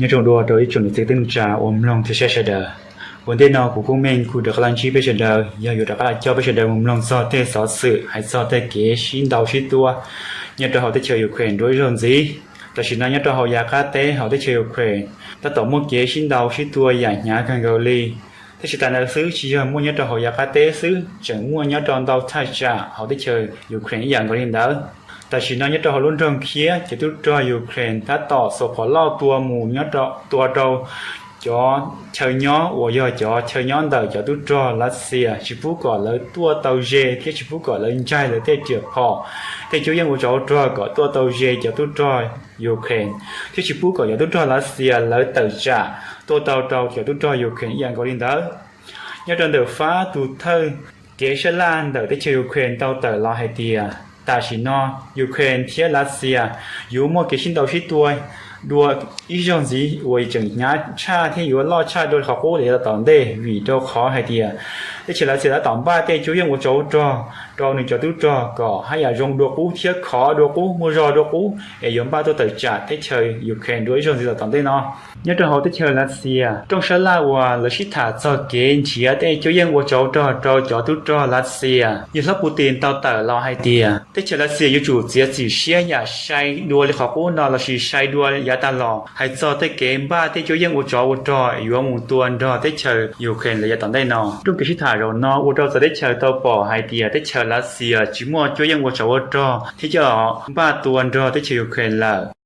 Nyob zoo dua rau ib tsoom niam txiv kwv tij neej tsa uas mloog thiab saib sawv daws. Ua ntej no kuv Koob Meej kuj rov qab los ntsib peb sawv daws, yog yuav rov qab los coj peb sawv daws mus mloog txog tej xov xwm hais txog tej kev sib ntaus sib tua nyob rau hauv teb chaws Ukraine dua ib zaug ntxiv. Tam sim no nyob rau hauv yav qab teb hauv teb chaws Ukraine tab tom muaj kev sib ntaus sib tua yam hnyav kawg nkaus li. Thiab tsis tas ntawd xwb, tsis yog muaj nyob rau hauv yav qab teb xwb, tseem muaj nyob rau ntau thaj tsam hauv teb chaws Ukraine ib yam nkaus li ntawd. Tam sim no nyob rau hauv lub nroog Kyiv, cov tub rog Ukraine tab tom xuas phom loj tua mus nyob rau, tua rau cov chaw nyob uas yog cov chaw nyob ntawm cov tub rog Lav Xias, tsis pub kom lawv tuaj tau ze thiab tsis pub kom lawv ntsaig lawv tej riam phom, tej cuab yeej ua tsov ua rog kom tuaj tau ze cov tub rog Ukraine, thiab tsis pub kom cov tub rog Lav Xias lawv tawm tsam tuaj tau rau cov tub rog Ukraine ib yam nkaus li ntawd. Nyob rau ntawm fab tus thawj kev sab laj ntawm teb chaws Ukraine tau tawm los hais tias tam sim no Ukraine thiab Lav Xias yuav muaj kev sib ntaus sib tua dua ib zaug ntxiv uas tseem hnyav tshaj thiab yuav loj tshaj dua li qhov qub lawm yav tom ntej, vim rau qhov hais tias teb chaws Lav Xias tab tom npaj tej cuab yeej ua tsov ua rog rau nws cov tub rog kom haj yam zoo dua qub thiab khov dua qub, muaj zog dua qub es yuav npaj tuaj tawm tsam teb chaws Ukraine dua ib zaug ntxiv tom tom ntej no. Nyob rau hauv teb chaws Lav Xias, rooj sab laj uas lawv sib tham txog kev nrhiav tej cuab yeej ua tsov ua rog rau cov tub rog Lav Xias, yawg hlob Putin tau tawm los hais tias teb chaws Lav Xias yuav tsum txiav txim siab yam sai dua li qhov qub no lossis sai dua yav tag los hais txog tej kev npaj tej cuab yeej ua tsov ua rog yuav mus tua nrog teb chaws Ukraine lawm yav tom ntej no. Rooj kev sib tham zaum no ua rau txawv teb chaws tau pom hais tias teb chaws Lav Xias tsis muaj cuab yeej ua tsov ua rog thiab coj npaj tua nrog teb chaws Ukraine lawm.